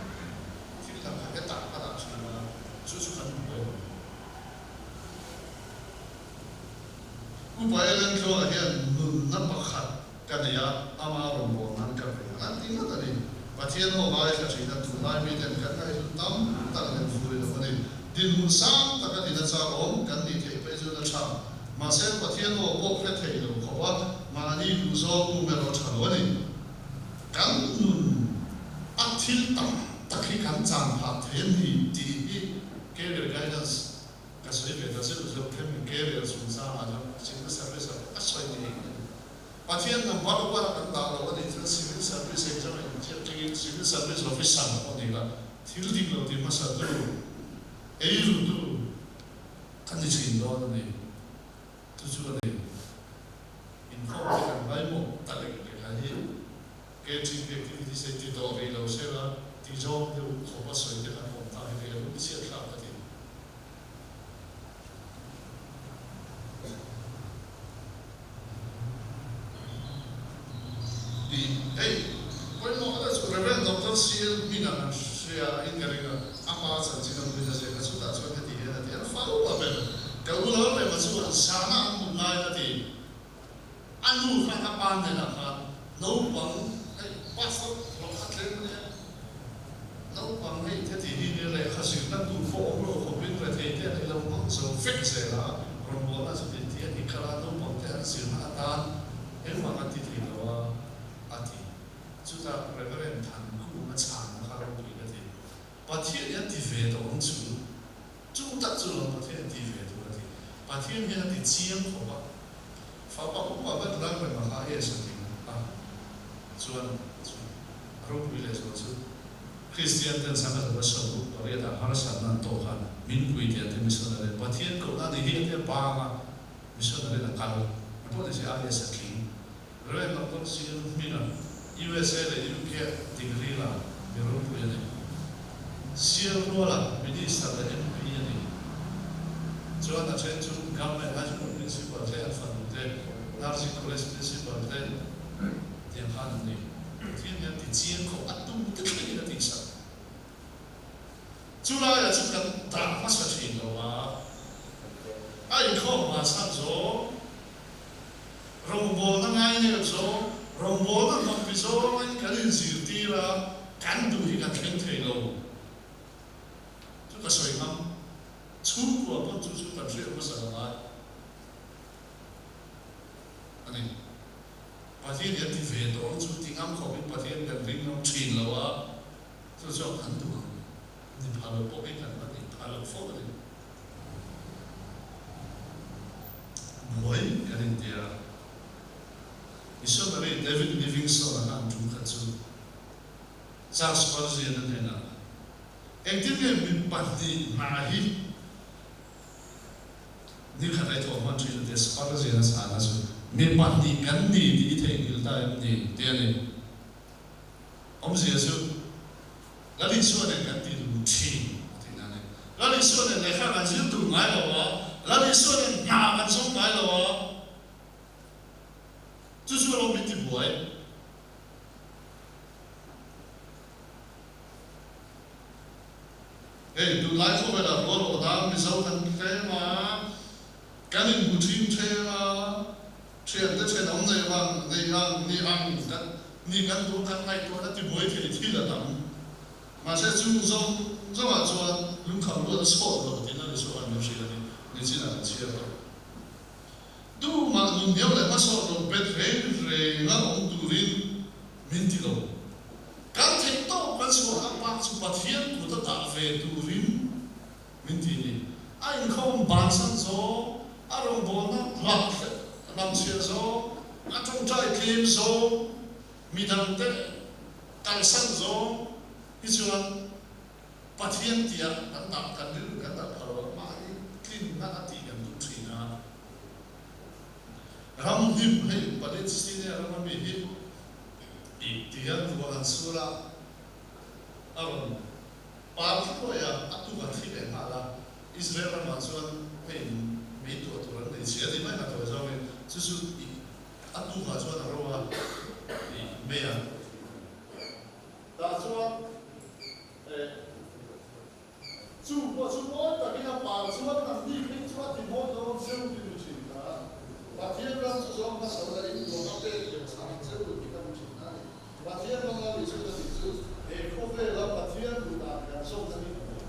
thil dang kha ka tak ka dah thin a, chu chu kan hmu lo. Upa Ellen Tluanga hian nunna pakhat ka nei a, ama rawn bawl nan ka ve ang an ti ngawt a ni. Pathian aw ngaithla thin a, tunlai miten kan ngaihlu tam tak leh vui lo a ni. Dinhmun sang taka din a chak awm kan nih theih phei chuan a tha. Mahse, Pathian aw pawh hre thei lo khawp a, mahni duhzawng um erawh tha lo a ni. Kan nun. thil tam tak hi kan chan phah thei a ni tih hi career guidance ka sawi ve ta zeuh zeuh khem career chungchangah chuan civil service ah pawh ka sawi ngei a ni. Pathian number one a kan dah lo a nih chuan civil service exam a inziak thlengin civil service officer pawh ni la thil dik lo ti hmasa tu, ei ru tu kan ni thin dawn a ni. Chu chu a ni. Inkhawm te kan ngaimawh ta lek lek a hi. KTP activities ei ti tawh rih lo se la, ti zawng deuh khawp a sawi te kan awm ta hi rel um chhiat thlak ka ti. Ti hei pawimawh ka chu Rev. Doctor CL Hminga kan hria in ka ring a, a pa chanchin a hmuin a ziak a, chutah chuan heti hian a ti, an fa upa ber ka u lo rema chuan zana an hmuh laiin a ti. A nu khan a pa hnenah khan naupang hei pastor rawh kha tlem a nia, naupang hei heti hi nia lehkha zirna tur pawh awm lo khawpin rethei te an ilo hmang zo vek zel a, rawngbawlna chu ti ti a ni kal a, naupang te an zirna atan engmah kan ti thei lo a, a ti. Chutah Reverend Thankung a chhanna kha ropui ka ti. Pathian hian ti ve tawh ang chu. Chu tak chu lawm Pathian ti ve tur a ti. Pathian hian a ti chiang khawp a. Fapa upa ber Lalrema kha AS a tling a, chuan chu a ropui leh zual chu Kristian ten sangha zova sawmruk pariat ah harsatna an tawh khan min pui tih an ti missionary Pathian kohna ni hi a tia bang a missionary a kal a pawh ni se AS a tling Rev Doctor Sir Hminga, USA leh UK ah degree la mi ropui a ni. Sir Ruala Minister leh MP a ni. Chuan a then chu Government High School Principal te an fanu te, Nursing College Principal te tiang khan an ni. Pathian hian ti chiang khawp a tum te thlengin a tihsak. Chu laiah chu kan dah hmasa thin lo a, a inkhawm hmansan zawng. Rawngbawlna ngai nep zawng, rawngbawlna hnawmpi zawngin kan inzirtir a, kan duh hi kan thleng thei lo. Chu ka sawi ngam. Chhungkua pawn chu chu kan hriat hmasa lo ngai a ni. Pathian hi a ti ve tawh ang chu ti ngam khawpin Pathian kan ring ngam thin lo a, chu chuan kan duh ang. Ni pha lo pawh hi kan la ni pha lo fo a ni. Buai kan inti a. Missionary David Livingstone-a khan tum khat chu Charles Spurgeon-a hnenah, Engtin nge mi 2 hna hi ni khat a i thawh hman thin a tia Spurgeon-a chhana chu, Mi 2 kan ni tih i theihnghilh ta em ni? ti a ni. Awmzia chu Lal Isua nen kan ti dun thin a tih na a ni. Lal Isua nen lehkha kan zir dun ngai lo a, Lal Isua nen hna kan zawng ngai lo a, chu chu alawm min ti buai. Hei tunlai khawvelah rual awh nan Mizo kan tlem a, kan inhmu thin thleng a, Thiante thenawm nei vang nei ang ni ang kan ni kan duh kan ngaihtuahna tibuai thei thil a tam. Mahse chung zawng zawngah chuan lungkham ruat a chhawt lo tiin a ni chhuak a min hrilh a ni. Nichinah kan chhiar tawh. Tumah nun hniam leh hmasawt lo bet reng renga awm turin min ti lo. Kan theih tawp kan chhuah ang bak chu Pathian kut a dah ve turin Min ti ni. A inkhawm bansan zawng, a rawngbawlna hlak lamchhiah zawng, a tawngtai tlem zawng, midangte kalsan zawng hi chuan Pathian tia kan dah kan rilru kan dah phah lo a, mahni tlinna a tih kan duh thin a. Ram hnim hei Palestine rama mi hi tihian ruah an sur a, a rawn Pa Hruaia a tuk a thi leh nghal a, Israel ramah chuan hei mei tuah tur an nei chhia tih mai kha tawi zawngin chu chu i a tukah chuan a ro a i mei a. Tah chuan eh chu pawh chu mawi takin a par chuan an ni phei chu a ti mawi dawn zeu ti mi thin kha Pathian ram chu zawng hmasa la in tuah a pek leh chhang zeu ti kha mi thin a ni. Pathian hmanga mi chu ka tih chu he khawvela Pathian duh dan kan zawmna hi a ni.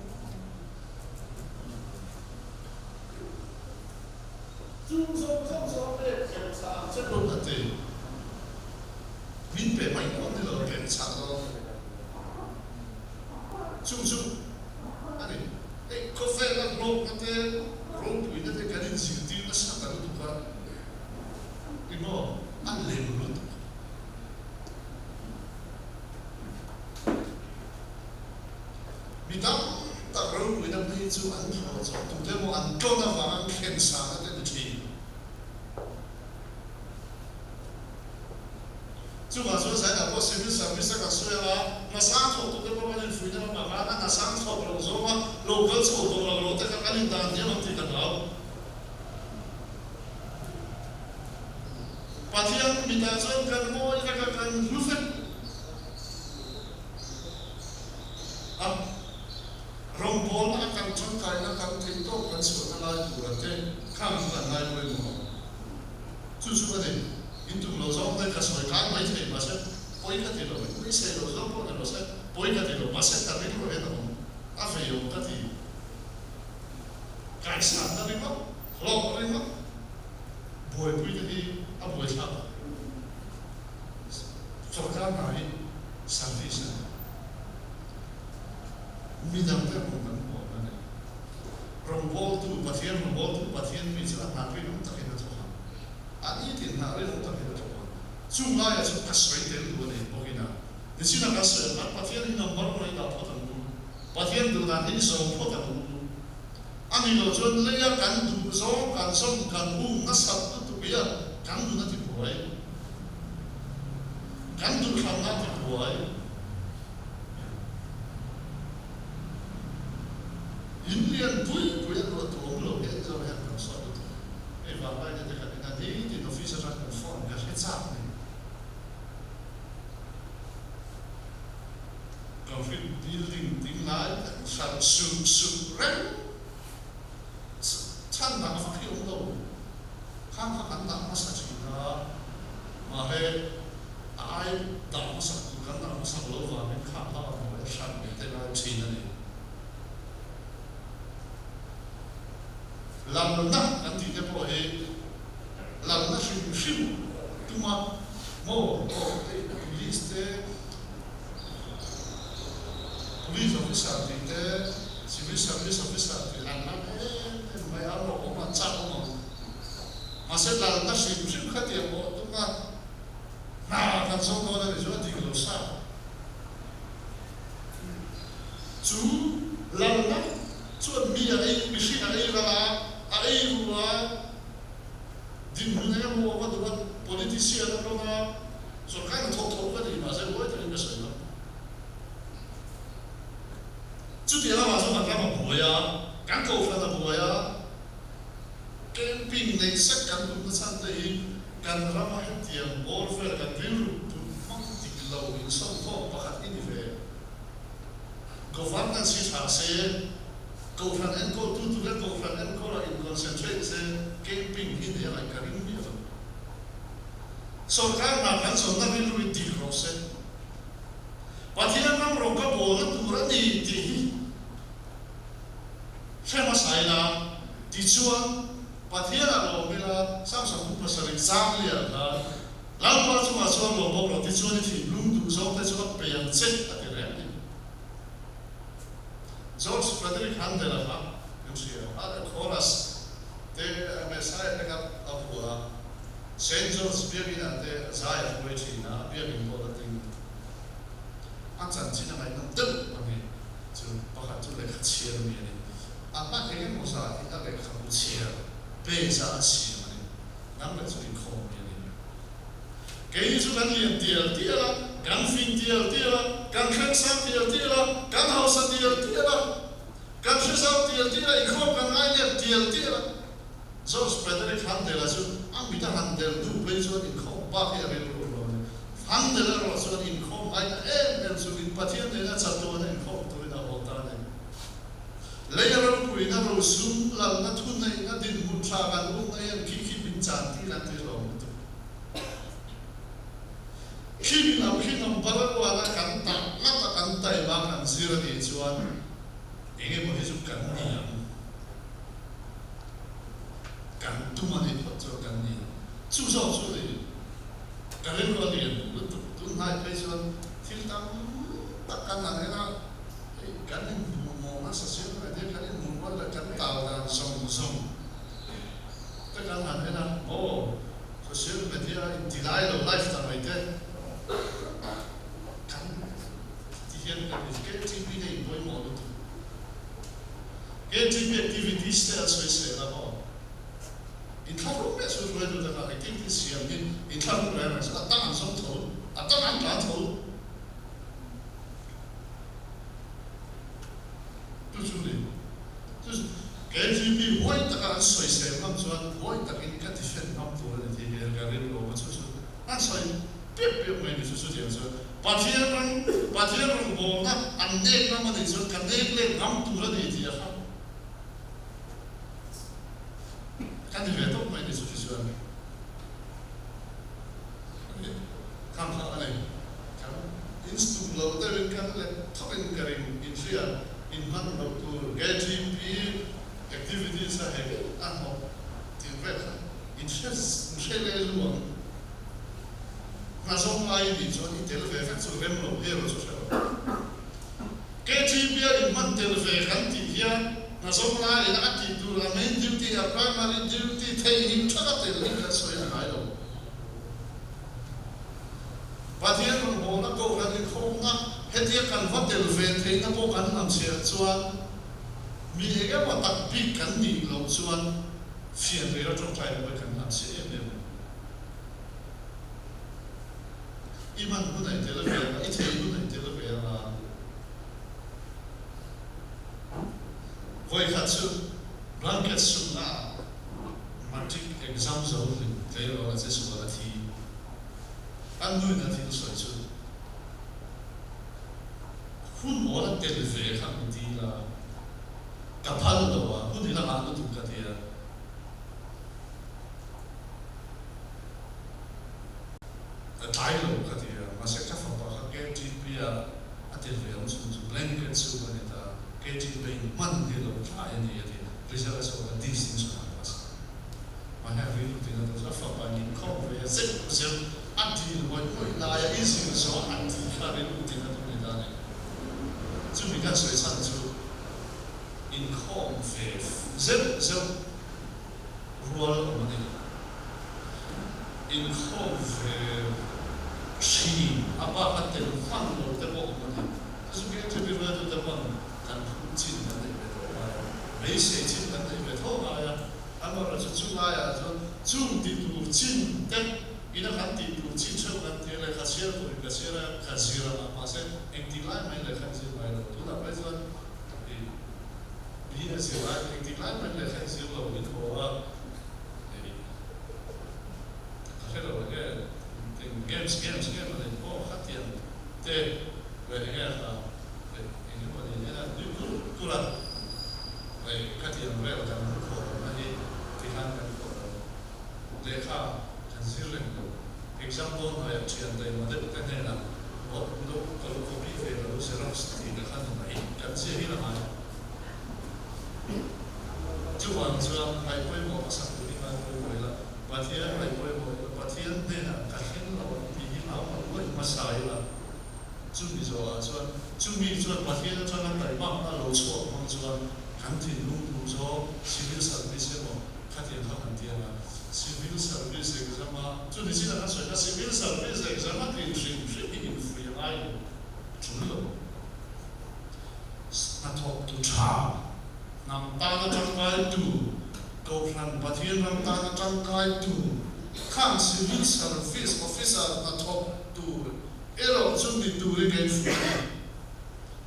Chung zawng zawng chu a pek kher chah ang che pawn a ti. Min pe mai dawn ni lo, pek chah dawn. Chu chu a ni. Hei khawvela hlawkna te, ropuina te kan inzirtir nasa ta lutuk a, emaw a lem lutuk. Mi tam tak ropuina phei chu an thlawh chawp tute emaw an tawn avang an thlen sahna te ni thin. Chuvang chuan Zainah pawh civil service a kan sawi ang a, hna sang thawk tute pawh kan infuihna lamah khan a hna sang thawk lo zawnga lo kal chho tawh lo lo te kha kan indan diam ang tih kan hlau. Pathian mitah chuan kan ngawi vek a, kan hlu vek a, rawngbawlna a kan tangkaina kan theih tawk kan chhuahna lai tura te khang chu kan ngai pawimawh ang. Chu chu ka ni. In tum lo zawng te ka sawi kai mai thei mahse pawi ka ti lo, in beisei lo zawng pawh ni lo se pawi ka ti lo mahse ka ring lo hian a awm a vei awm ka ti. Kaihsanna ringawt, hlawk ringawt buaipui te hi a buaithlak a. Sorkar hna hi service a ni. Midangte hmuh kan hmuh ang a ni. Rawngbawltu, Pathian rawngbawltu, Pathian mi chu a hna rinawm takin a thawk ang. A nitin hna rinawm takin a thawk ang. Chung laiah chuan ka sawi tel duh a nei bawkin a, nichin a kan sawi ang khan Pathian hi number one a dah phawt ang u. Pathian duh dan hi zawm phawt ang u. A ni lo chuan leia kan duh zawng kan zawm kan um nasat lutuk hi a kan nun a ti buai. Kan duhthlanna a ti buai. In lian pui pui a luah tu awm lo hi an zawng hian kan sawi lutuk. Hei vanglai te te kan ina nitin office atang kan phone ka hre chak ni. Concrete building ding lai kan hran suh suh reng. Chhan dang vak hi awm lo. Khang kha kan dah hmasa thin a, mahse a ai dah hmasak tur kan dah hmasak lo vangin khang kha a hmuh a hran leh te lai thin a ni. Lalna kan tih te pawh hi lalna hrim hrim tuma maw aw hei police te, Police officer tih te, civil service officer tih an lam em em mai a, an rawh awm an chak awm ang. Mahse lalna hrim hrim kha tiang awh tum a, hna kan zawng dawn a ni chu a dik lo sa. Chu lalna chuan mi a ei, mihring a ei ral a, a ei ru a, dinhmun eng emaw awm a duh a, politician a rawn a, Sorkar hna thawk thawk ka ni mahse huai takin ka sawi lo. Chutiang lamah chuan kan ram a buai a, kan kohhran a buai a, camping neih sek kan tumna chhan te hi kan rama hetiang bawr vel kan rilru put hmang dik lo insawmkhawm pakhat hi ni ve. Governance hi tha se, kohhran enkawltu tura kohhran enkawla in concentrate se camping hi nei a ngaih ka ring miah lo. Sorkar hna kan zawnna rilru hi dik rawh se. Pathian ram rawng ka bawlna tur a ni tih hi hre hmasa ila, tichuan Pathian a lawm ila, Samson kum pasarih chang lian khan Lalpa chungah chuan lawm bawk rawh tichuan i thinlung duh zawng te chu a pe ang che a ti reng a ni. George Frederick Handel-a kha kan hria a, a chorus te Messiah te kha a phuah a. Saint George biakinah te zai a hruai thin a, biakin pawh la ting a chanchin a ngaihnawm deuh a ni. Chu pakhat chu lehkha chhiar mi a ni. A hma eng emaw zah hi a lehkhabu chhiar page ah a siam a ni. Nang leh chu inkhawm mi a ni. Keini chu kan lian tial tial a, kan fing tial tial a, kan thleng sang tial tial a, kan hausa tial tial a, kan hre zau tial tial a, inkhawm kan ngai nep tial tial a. George Frederick Handel-a chu a mit a han del hnu phei chuan inkhawm bak hi a rilru lo a ni. Handel erawh chuan inkhawm ngaina em em chungin Pathian nena chatuana inkhawm turin a haw ta a ni. Lei a ropuina rosum lalna thuneihna dinhmun tha kan umna hian khi khi min chan tir an ti hlawm lutuk. Khi mi lam khi number ruala kan tak ngat a kan taima kan zir a nih chuan eng emaw hi chu kan ni ang. Kan tum a nih phawt chuan kan ni. Chu zawk chu ni ka rilru a lian lutuk. Tun hnai phei chuan thil tam tak kan han en a, hei kan. Kan inhmuh mawhna social media kan inhmuh rual leh kan tal dan zawng zawng te kan han en a, aw social media inti lai lo live ta mai te kan ti hian kan in KTP te in pawimawh lutuk. KTP activities te an sawi sel a maw? Inthlahrung leh chu hruaitu te khan activity siam hi inthlahrung reng reng chu a tang an zawng tho, a tang an tlan tho. Chu chu ni. Chu KGB huai taka an sawisel ngam chuan huai takin ka defend ngam tur a ni tih hi ka ring lo a, chu chu an sawi piap piap mai ni chu chutiang chuan Pathian ram Pathian rawngbawlna an nek ngam a nih chuan ka nek let ngam tur a ni tih a hram ka ni ve tawp mai ni chu ti chuan khang kha a ni. Kan instum lo deuhin kan let thawkin ka ring inhria inhman loh tur KTP activities a hei a hnawk tih vel kha inhre inhre leh lu ang. Hna zawng lai i nih chuan i tel ve vek chu rem lo hero chu hre lo. KTP a inhman tel ve kan tih hian hna zawng laiin a tih tur a main duty a primary duty theihnghilh thaka tel hi kan sawi a ngai lo. Pathian rawngbawlna kohhran inkhawmna hetia kan va tel ve theihna pawh kan hnamchhiah chuan mi eng emaw tak bik kan nih loh chuan fian rel a tawngtai lo hi kan hnamchhiah em em a ni. I hman hun a i tel ve ang a, i thei hun a i tel ve ang a. Vawikhat chu blanket sukna ah Matric exam zo hlim tleirawl a che sual a thi. An nuin a thil sawi chu hun awl a tel ve kha min dil a, ka phal lo a, hun i la ngah lutuk ka ti a. Ka tlai lo ka ti a, mahse ka fapa kha KTP ah a tel ve ang chung chu blanket chu a ni ta, KTP in hman hi lo tlai a ni a ti, result a chhuak a distinction a pass a. Mahni a rilru tina tur chu a fapa in inkhawm ve a zeuh zeuh a dil ngawih ngawih laia i zir zawh a tih kha rilru tina tur ni ta a ni. Chumi kan sawi chhan chu inkhawm ve zeuh zeuh rual awm a ni lo. Inkhawm ve thin a bak a tel hman lo te pawh awm a ni. Chu chu KTP hruaitute pawn kan phut chin kan neih ve tawh ngai a, beisei chin kan neih ve tho ngai a. Amaherawhchu chu laiah chuan chung ti tur chin te ina kan tih tur chin theuh kan ti a, lehkha chhiar turin ka chhiar a, ka zir ang a, mahse engtik lai mai lehkha in zir ngai lo. Tunah phei chuan i bi a zir lai engtik lai mai lehkha in zir lo in haw a, i ka hre lo enge eng games games nge maw nei aw khatiang te leh enge kha eng emaw ni nen a nui kur kur a. Hei khatiang vel kan ru khawh lohna hi tikhan kan khawh lo. Lehkha kan zir reng lo. Exam dawn hnuaiah thian taima deuh te hnenah What lo ka lo copy ve ka lo xerox tih ka khan mai kan zia hi la ngai. Chuvang chuan ngaih pawimawh hmasak tur hi ngai pawimawh ila, Pathian ngaih pawimawh ila, Pathian hnenah ka thleng lo ang tih hi hlau ngawih ngawih hmasa ila. Chumi zawhah chuan, chumi chuan Pathian atanga taimakna lo chhuak hmang chuan kan thinlung duh zawng civil service emaw khatiang kha kan ti ang a, civil service exam a, chumi chin a kan sawi kha civil service exam a tlin hrim hrim hi infuih a ngai lo, tul lo. Hnathawktu tha, hnam tana tangkaitu, Kohhran Pathian ram tana tangkaitu, khang civil service officer hnathawktu, Erawh chu mi turin ka infuh a ni.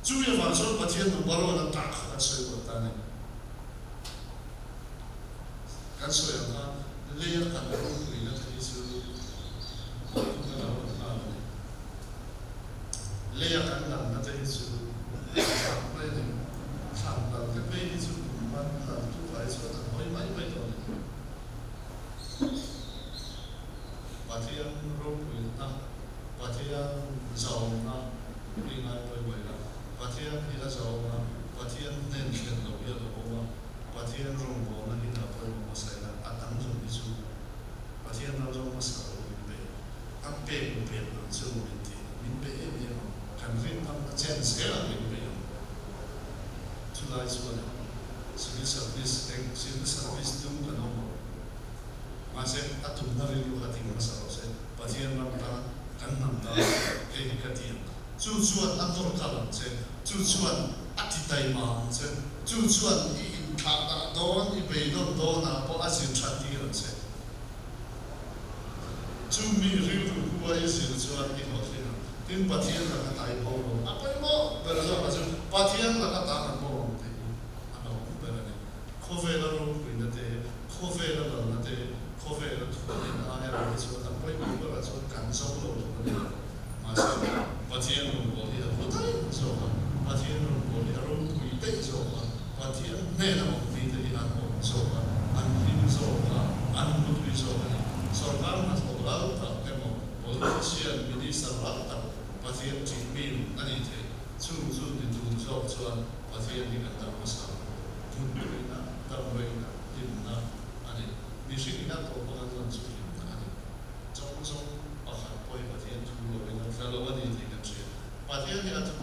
Chumi avang chuan Pathian number one a tak kha kan sawi buai ta a ni. Kan sawi ang khan leia kan ropuina te hi chu kan lo rawn nghal a ni. Leia kan lanna te hi chu thlan mai a ni. Thlan lal te phei hi chu kum man lal tu kai chuan an hawi mai mai tawh a ni. Pathian ropuina, Pathian zaawmna hi ngai pawimawh ila, Pathian hi a zaawm a, Pathian hnen thlen loh hi a lo awm a, Pathian rawngbawlna hi dah pawimawh hmasa ila, a dang zawng hi chu Pathian ram zawng hmasa lo min pe, a pek pek ang chu min ti, min pe em em ang, kan rin ang a chen zel ang min pe ang. Chulai chuan civil service eng civil service tum kan awm lo. Mahse a tumna rilru kha ding hmasa rawh se, Pathian ram tan, kan hnam tan hei hi ka ti ang. Chu chuan a nawr kal ang che, chu chuan a ti taima ang che, chu chuan i inthlah dah dawn, i beidawn dawnah pawh a zir that tir ang che. Chu mi rilru hua i zir chuan i hlawhtling ang. Tin, Pathian laka ta i bo lo. A pawimawh ber zawkah chu Pathian laka ta kan bo ang tih hi a hlauhawm ber a ni. Khawvela ropuina te, khawvela lalna te, khawvela thuneihna aia ro hi chuan a pawimawh berah chuan kan zo lo tur a ni lo. Mahse, Pathian rawngbâwl hi a hlu daih zawk a, Pathian rawngbâwl hi a ropui daih zawk a, Pathian hnêna awm mite hi an awm zawk a, an hlim zawk a, an mutui zawk a ni. Sorkar hnathawk lal tak emaw, politician, minister lal tak Pathian ṭih mi a nih theih. Chung chu ni tur zawk chuan Pathian hi kan dam hmasa ang. Mutpuina, damreina, hlimna a ni. Mihring ina tawpa kan zawn chu hlimna a ni. Chawng zawng pakhat pawh hi Pathian thu lo in a tla lo a ni tih kan hria. Pathian hi a thu